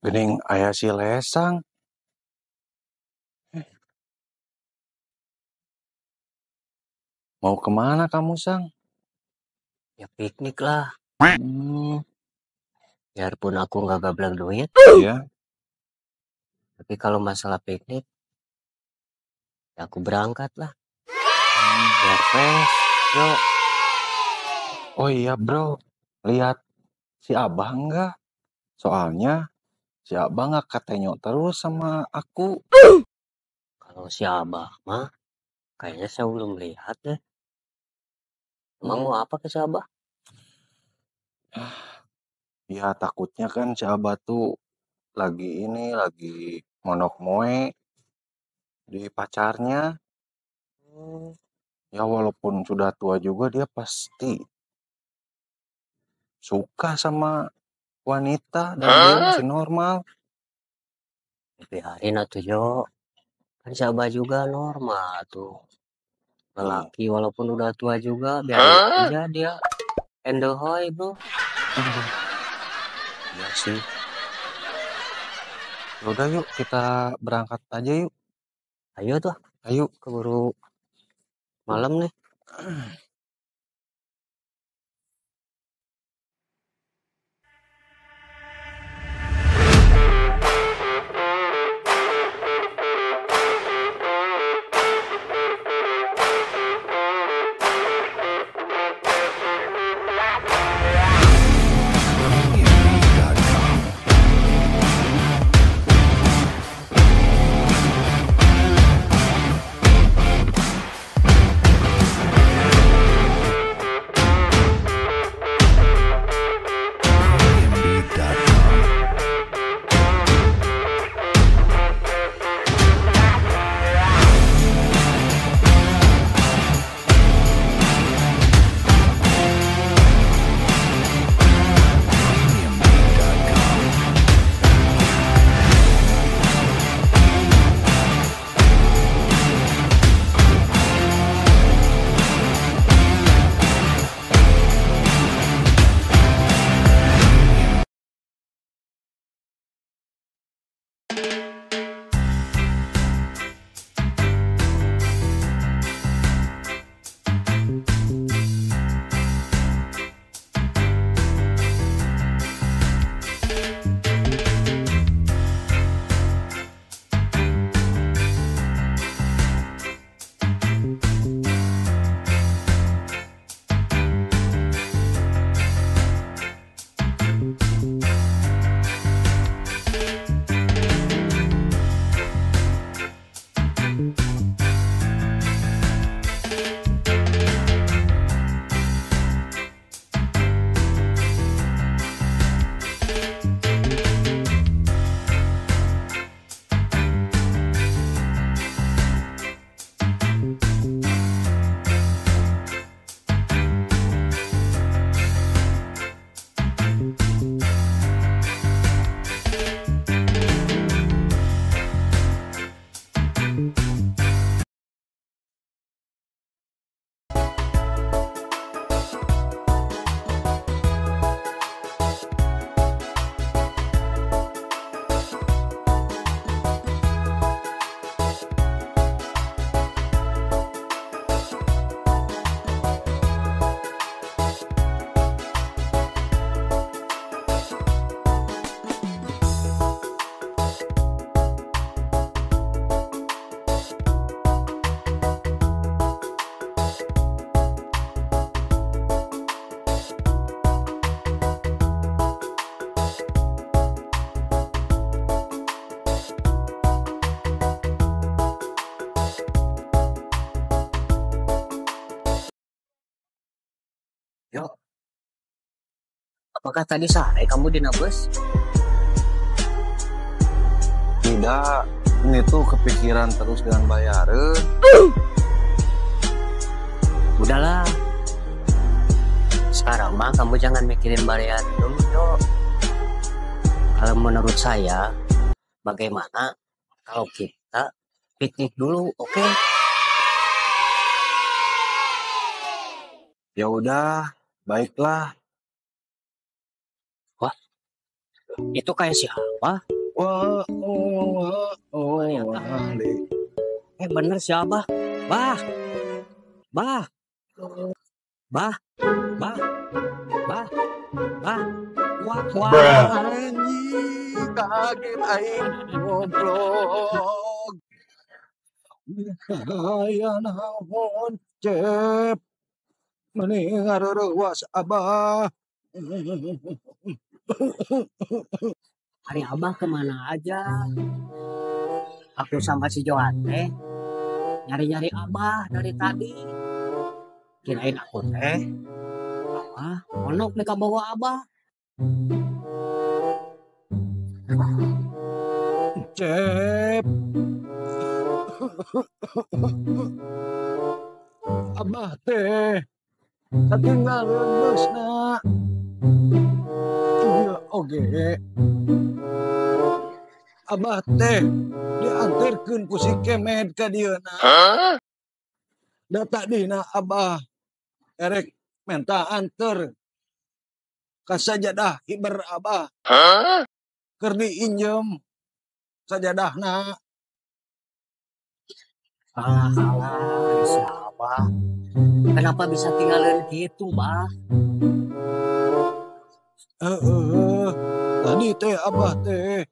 Geuning aya si Lesang. Mau kemana kamu, Sang? Ya piknik lah. Biarpun aku nggak gablek duit. Iya. Tapi kalau masalah piknik, ya aku berangkat lah. Biar fresh, yuk. Oh iya bro, lihat si Abah enggak? Soalnya si Abah nggak katenyok terus sama aku. Kalau si Abah mah, kayaknya saya belum lihat deh. Emang mau apa ke si Abah? Ya takutnya kan si Abah tuh lagi ini, lagi monok moe di pacarnya. Ya walaupun sudah tua juga dia pasti suka sama wanita dan dia masih normal. Biarin atuh Jo, kan si Abah juga normal tuh. Lelaki walaupun udah tua juga biarin aja dia endohoy bro. Iya sih. Udah yuk kita berangkat aja yuk. Ayo tuh. Ayo. Keburu malam nih. Yo, apakah tadi sare kamu di bus? Tidak, ini tuh kepikiran terus dengan bayaran. Udahlah, sekarang mah kamu jangan mikirin bayaran dulu, Yo. Kalau menurut saya, bagaimana kalau kita piknik dulu, oke? Okay? Ya udah, baiklah. Wah, Itu kayak siapa? Wah, oh, wah, oh, wali. Bener siapa? Bah. Bah. Bah. Bah. Bah. Bah. Wah, wah. Anjing, kaget aing goblok. Aya naon, Cep? Meni ngareurewas Abah. Hari Abah kemana aja? Aku sama si Johan teh nyari-nyari Abah dari tadi. Kirain aku teh Abah monok nih bawa Abah. Cep. Abah teh ketinggalan busna. Iya, oke. Abah teh diantarkeun ku si Kemed ka dieuna. Da tadina Abah erek menta anter ka sajadah hiber Abah. Keur diinjem sajadahna. Alah, alah, siapa? Kenapa bisa tinggalin gitu, Bah? Heeh, tadi teh Abah teh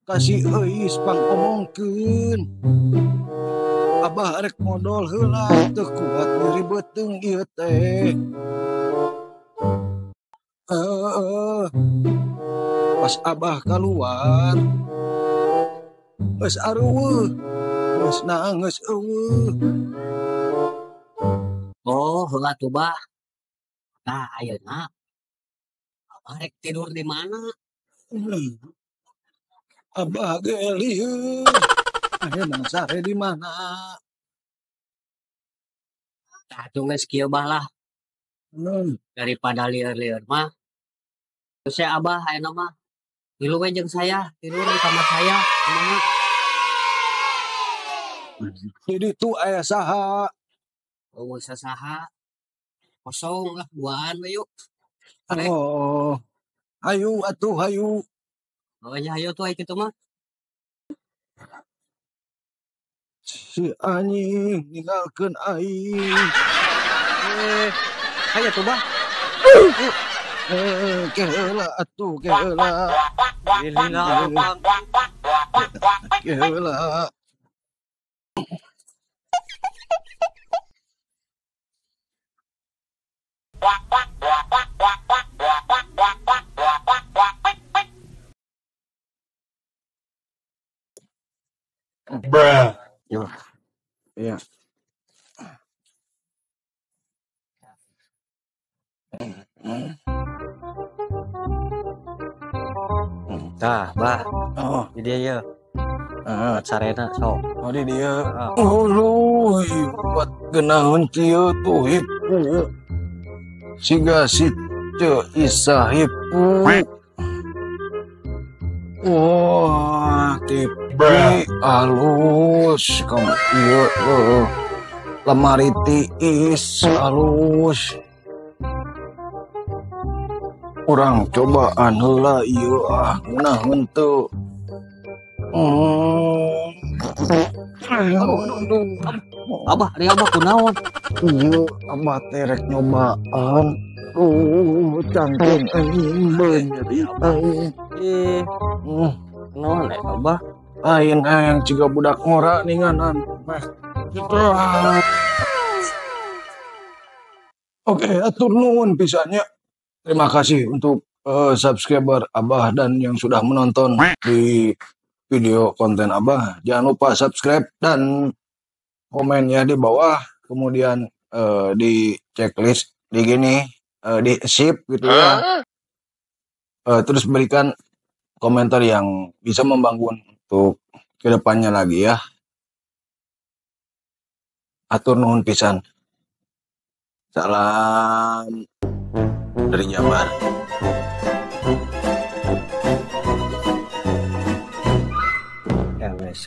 kasih euis pangomongkeun. Abah rek modol heula teu kuat nyeri beuteung ieu teh. Heeh. Pas Abah keluar geus areuweuh, geus geus euweuh. Oh, heula tuh, Bah. Nah, ayeuna Abah rek tidur di mana? Abah ge lieur. Ayeuna sare di mana? Tah atuh geus kieu Bah lah. Daripada lieur-lieur mah. Terus saya Abah ayeuna mah ngilu we jeung saya, tidur di kamar saya. Kumaha? Di ditu aya saha? Oh, sasaha. Kosong lah, duaan we yuk. Oh. Hayu atuh hayu. Oh ya hayu tuh kitu mah. Si anjing ninggalkeun aing. Hayu tuh, Bah. Ke heula atuh, ke heula. Lila, Bang. Ke heula. Bruh. Iya. Tah, Bah. Oh. Di dia ya. Heeh. Sarena sok. Oh, di dia. Heeh. Aduh, buat geunaheun kieu tuh hipu. Siga si Ceu Isa hipu. Wah, TV halus kamu ieu heuh. Lemari tiis halus. Urang cobaan heula ieu ah, ngeunaheun teu. Aduh, Abah, ari Abah kunaon? Ieu Abah teh rek nyobaan. Cangkeng anjing bener aing. Kunaon Abah? Lain hayang ciga budak ngora ninganan. Oke, atur nuhun pisannya. Terima kasih untuk subscriber Abah dan yang sudah menonton di video konten Abah. Jangan lupa subscribe dan komennya di bawah. Kemudian di checklist di gini, di sip gitu ya. Terus berikan komentar yang bisa membangun untuk kedepannya lagi ya. Atur nuhun pisan. Salam dari Jabar. Ya wes.